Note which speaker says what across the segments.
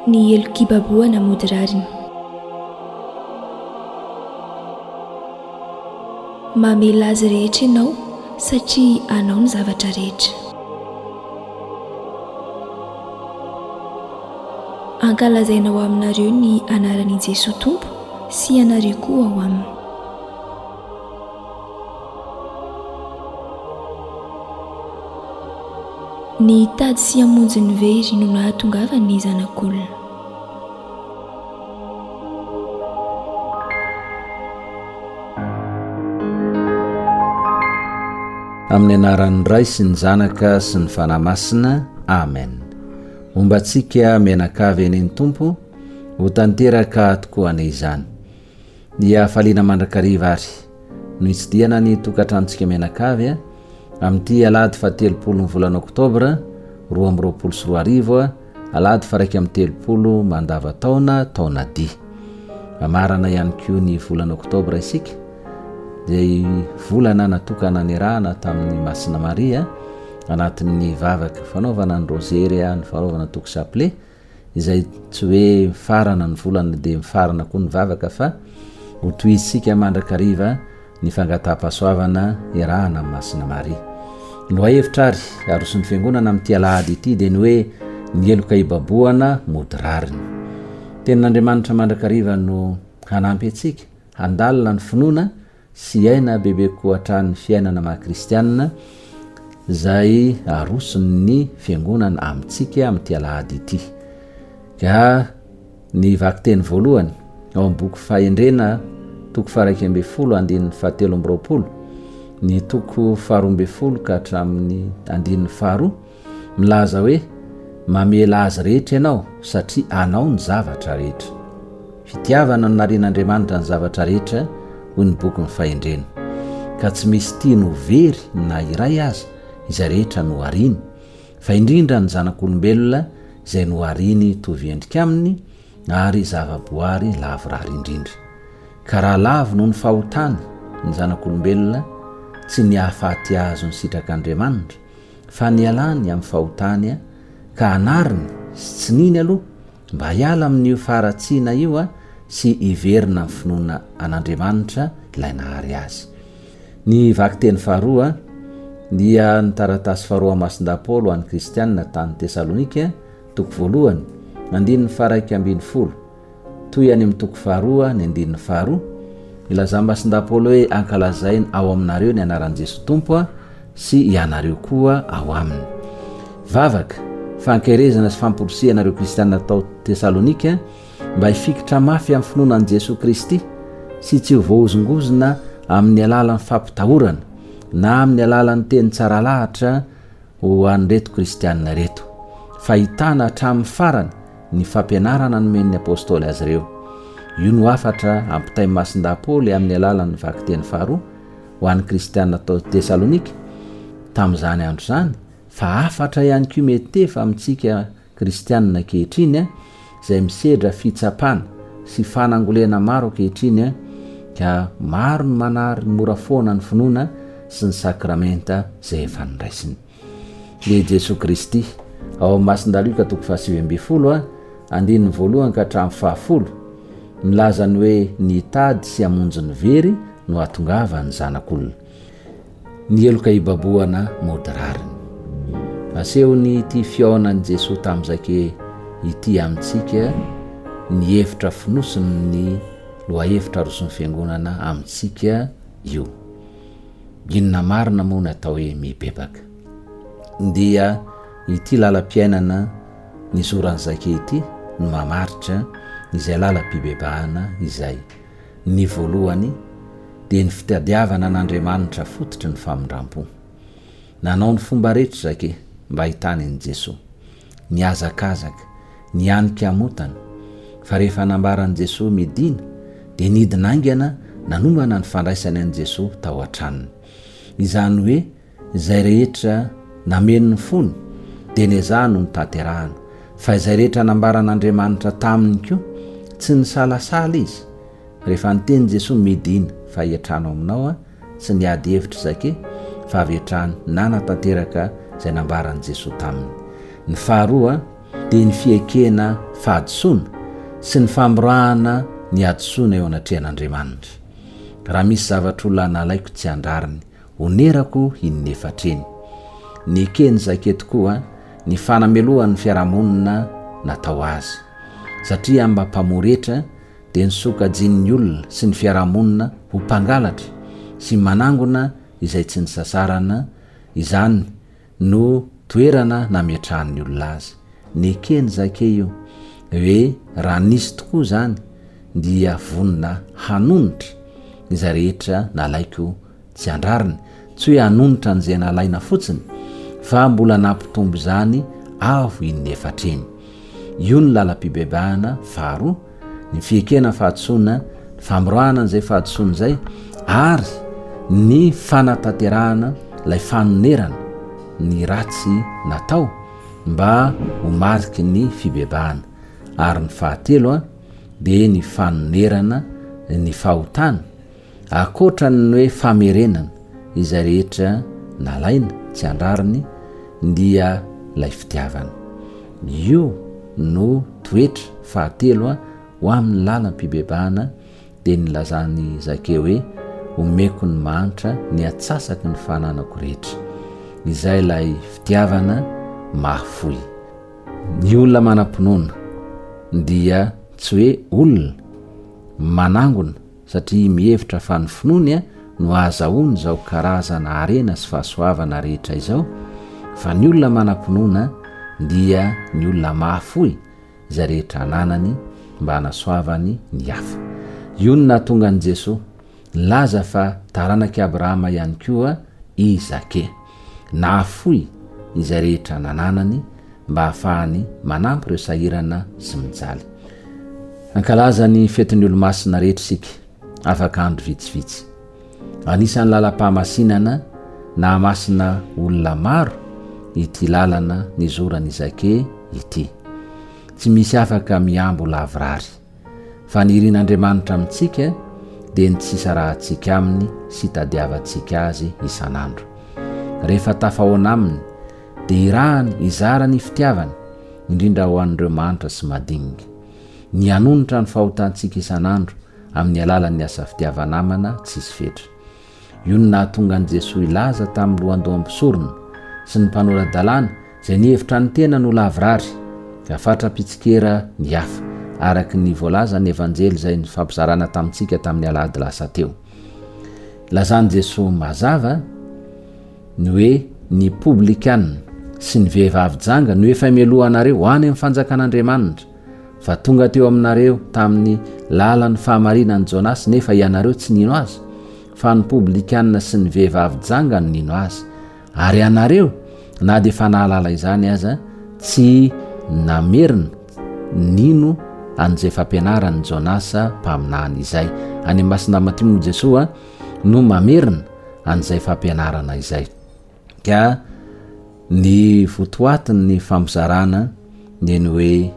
Speaker 1: Ny helok'ibabohana mody rariny. Mamela azy rehetra ianao satria anao ny zavatra rehetra. Ankalazaina ao aminareo ny anaran' i Jesoa Tompo sy ianareo koa ao aminy. Ny hitady sy hamonjy ny very no nahatongavan' ny Zanak' olona.
Speaker 2: Amin'ny anaran'ny Ray sy ny Zanaka sy ny Fanahy Masina. Amen. Homba antsika mianakavy anie ny Tompo, ho tanteraka tokoa anie izany. Ny hafaliana mandrakariva ary no hitsidihana ny tokantranontsika mianakavy amin'ity alahady fahatelopolo ny volana oktobra 2022, alahady faha-31 mandavantaona taona dia. Mamarana ihany koa ny volana oktobra isika, izay volana natokana niarahana tamin'i Masina Maria anatin'ny vavaka fanaovana ny rozery, ny fanaovana toko chapelet, izay tsy hoe mifarana ny volana dia mifarana koa ny vavaka fa ho tohizintsika mandrakariva ny fangataham-pahasoavana iarahana amin'i Masina Maria. Ny lohahevitra ary aroson'ny Fiangonana amin'ity alahady ity dia ny hoe ny heloka ibabohana mody rariny. Tenin'Andriamanitra mandrakariva no hanampy antsika handalina ny finoana sy hiaina bebe kokoa hatrany ny fiainana maha kristianina izay aroson'ny Fiangonana amintsika amin'ity alahady ity. Ka ny vakiteny voalohany ao amin'ny boky Fahendrena toko faha-11 andininy faha-23, ny toko faha-12 ka hatramin'ny andininy faharoa, Milaza hoe, Mamela azy rehetra ianao, satria anao ny zavatra rehetra. Fitiavana no narian'Andriamanitra ny zavatra rehetra, hoy ny bokin'ny Fahendrena. Ka tsy misy tiany ho very na iray aza izay rehetra nohariny, fa indrindra ny zanak'olombelona izay nohariny hitovy endrika aminy ary zavaboary lavorary indrindra. Ka raha lavo noho ny fahotany ny zanak'olombelona, tsy ny hahafaty azy ho ny sitrak'Andriamanitra, Fa nialany amin'ny fahotany ka anariny sy tsininy aloha mba hiala amin'io faharatsiana io sy hiverina amin'ny finoana an'Andriamanitra ilay nahary azy. Ny vakiteny faharoa dia ny taratasy faharoa Masindahy Paoly ho an'ny Kristianina tany Tesalonika, toko voalohany, andininy faha-11. Toy any amin'ny toko faharoa, ny andininy faharoa, ilazan'i Masindahy Paoly hoe ankalazaina ao aminareo ny anaran'i Jesoa Tompo sy ianareo koa ao aminy. Vavaka, fankaherezana sy famporisihana ireo kristiana tao Tesalonika mba hifikitra mafy amin'ny finoana an'i Jesoa Kristy sy tsy ho voahozongozona amin'ny alalan'ny fampitahorana na amin'ny alalan'ny teny tsara lahatra ho an'ireto kristiana ireto, fa hitana hatramin'ny farany ny fampianarana nomen'ny Apostoly azy ireo. Io no hafatra ampitain'i Masindahy Paoly amin'ny alalan'ny vakiteny faharoa ho an'ny kristiana tao Tesalonika tamin'izany andro izany, fa hafatra ihany koa mietefa amintsika kristiana ankehitriny izay misedra fitsapana sy fanangolena maro ankehitriny ka maro ny manary mora foana ny finoana sy ny sakramenta izay efa noraisiny. Dia Jesoa Kristy. Ao amin'ny Masindahy Lioka toko faha-19 andininy voalohany ka hatramin'ny fahafolo, milaza ny hoe ny hitady sy hamonjy ny very no hahatongavan'ny Zanak'olona. Ny heloka hibabohana mody rariny. Asehon'ity fihaonan'i Jesoa tamin'i Zake ity amintsika ny hevitra fonosin'ny lohahevitra aroson'ny Fiangonana amintsika io. Inona marina moa ny atao hoe mibebaka? Dia ity lalam-piainana nizoran'i Zake ity no mamaritra izay lalam-pibebahana izay. Ny voalohany dia ny fitadiavana an'Andriamanitra fototry ny famindram-po. Nanao ny fomba rehetra Zake mba hahitany an'i Jesoa. Nihazakazaka, nihanika hamotana, fa rehefa nambaran'i Jesoa midina dia nidina haingana nanomana ny fandraisany an'i Jesoa tao an-tranony. Izany hoe Izay rehetra nameno ny fony dia nezahany ho notanterahana, fa izay rehetra nambaran'Andriamanitra taminy koa, tsy nisalasala izy. Rehefa niteny Jesoa midina fa hiantrano aminao aho, tsy niady hevitra Zake fa avy hatrany nanatanteraka izay nambaran'i Jesoa taminy. Ny faharoa. dia ny fiekena fahadisoana sy ny famorahana ny hadisoana eo anatrehan'Andriamanitra. Raha misy zavatr'olona nalaiko tsy an-drariny, onerako in'efatra iny. Neken'i Zake tokoa ny fanamelohan'ny fiarahamonina natao azy. Satria mba mpamory hetra dia nosokajian'ny olona sy ny fiarahamonina ho mpangalatra sy manangona izay tsy nisasarana, izany no toerana nametrahan'ny olona azy. Neken'i Zake io, hoe raha nisy tokoa izany dia vonona hanonitra izay rehetra nalaiko tsy an-drariny, tsy hoe hanonitra an'izay nalaina fotsiny fa mbola nampitombo izany avo in'efatra eny. Io ny lalam-pibebahana faharoa, ny fiekena fahadisoana, ny famorahana an'izay fahadisoana izay ary ny fanatanterahana ilay fanonerana ny ratsy natao mba ho mariky ny fibebahana. Ary ny fahatelo dia ny fanonerana ny fahotana. Ankoatra ny hoe famerenana izay rehetra nalaina tsy an-drariny dia ilay fitiavana. Io no toetra fahatelo ho amin'ny lalam-pibebahana dia nilazan'i Zakeo hoe omeko ny mahantra ny atsasaky ny fananako rehetra. Izay ilay fitiavana mahafoy. Ny olona manam-pinoana dia tsy hoe olona manangona satria mihevitra fa ny finoany no ahazahoany izao karazana harena sy fahasoavana rehetra izao, fa ny olona manam-pinoana dia ny olona mahafoy izay rehetra ananany mba hanasoavany ny hafa. Io no nahatonga an'i Jesoa nilaza fa taranak'i Abrahama ihany koa i Zake. Nahafoy izay rehetra nananany mba hahafahany manampy ireo sahirana sy mijaly. Hankalaza ny fetin'ny Olomasina rehetra isika afaka andro vitsivitsy. Anisan'ny lalam-pahamasinana nahamasina olona maro ity lalana nizoran'i Zake ity. Tsy misy afaka mihambo lavorary. Fa ny irin'Andriamanitra amintsika dia ny tsy hisarahantsika Aminy sy hitadiavantsika Azy isan'andro. Rehefa tafahoana Aminy, dia irahany hizara ny fitiavany, indrindra ho an'ireo mahantra sy madinika. Ny hanonitra ny fahotantsika isan'andro amin'ny alalan'ny asa fitiava-namana tsisy fetra. Io no nahatonga an'i Jesoa hilaza tamin'ny lohandoham-pisorona sy ny mpanora-dalàna izay nihevitra ny tenany ho lavorary ka fatra-pitsikera ny hafa, araka ny voalazan'ny Evanjely izay nifampizarana tamintsika tamin'ny alahady lasa teo. Ilazan'i Jesoa mazava ny hoe ny poblikana sy ny vehivavy janga no efa mialoha anareo ho any amin'ny fanjakan'Andriamanitra, fa tonga teo aminareo tamin'ny lalan'ny fahamarinan'i Jonasy nefa ianareo tsy nino azy, fa ny poblikana sy ny vehivavy janga no nino azy. Ary ianareo, na dia efa nahalala izany aza, tsy namerina nino an'izay fampianaran'i Jonasa mpaminany izay. Any amin'ny Masina Matio moa Jesoa no mamerina an'izay fampianarana izay. Ka ny votoatin'ny fampizarana dia ny hoe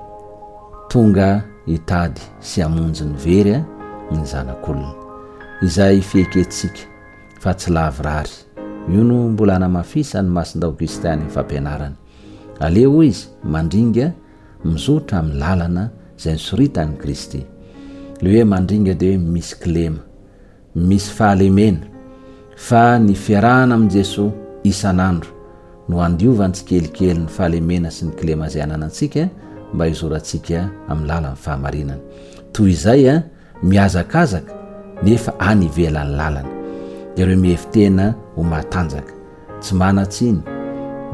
Speaker 2: tonga hitady sy hamonjy ny very ny zanak'olona. Izay fiekentsika fa tsy lavorary. Io no mbola anamafisan'i Masinda Augustin ny fampianarany. Aleo hoy izy mandringa mizotra amin'ny lalana izay nisoritan'i Kristy. Ilay hoe mandringa dia hoe misy kilema. Misy fahalemena, fa ny fiarahana amin'i Jesoa isan'andro no handiovany tsikelikely ny fahalemena sy ny kilema izay ananantsika mba hizorantsika amin'ny lalan'ny fahamarinana. Toy izay mihazakazaka nefa any ivelan'ny lalana. Ireo mihevi-tena ho matanjaka, tsy manan-tsiny,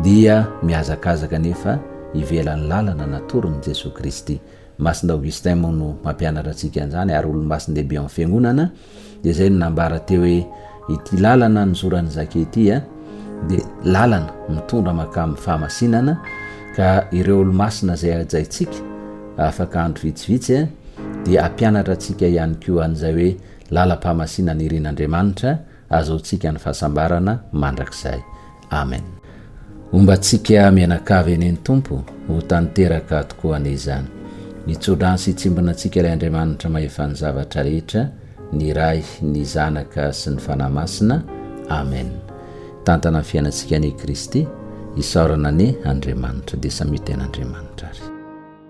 Speaker 2: dia mihazakazaka nefa ivelan'ny lalana natoron'i Jesoa Kristy. Masina Augustin moa no mampianatra antsika an'izany ary olomasin-dehibe ao amin'ny fiangonana dia izay no nambara teo hoe ity lalana nizoran'i Zake ity a dia lalana mitondra mankamin'ny fahamasinana ka ireo olomasina izay hajaintsika afaka andro vitsivitsy a dia hampianatra antsika ihany koa an'izay hoe lalam-pahamasinana irin'Andriamanitra azahoantsika ny fahasambarana mandrakizay. Amen. Homba antsika mianakavy anie ny Tompo, ho tanteraka tokoa anie izany. Mitsodrano sy hitsimbina antsika ilay Andriamanitra mahefa ny zavatra rehetra, ny Ray, ny Zanaka sy ny Fanahy Masina. Amen. Hitantana ny fiainantsika anie Kristy, isaorana anie Andriamanitra. Dia samia tena Andriamanitra ary.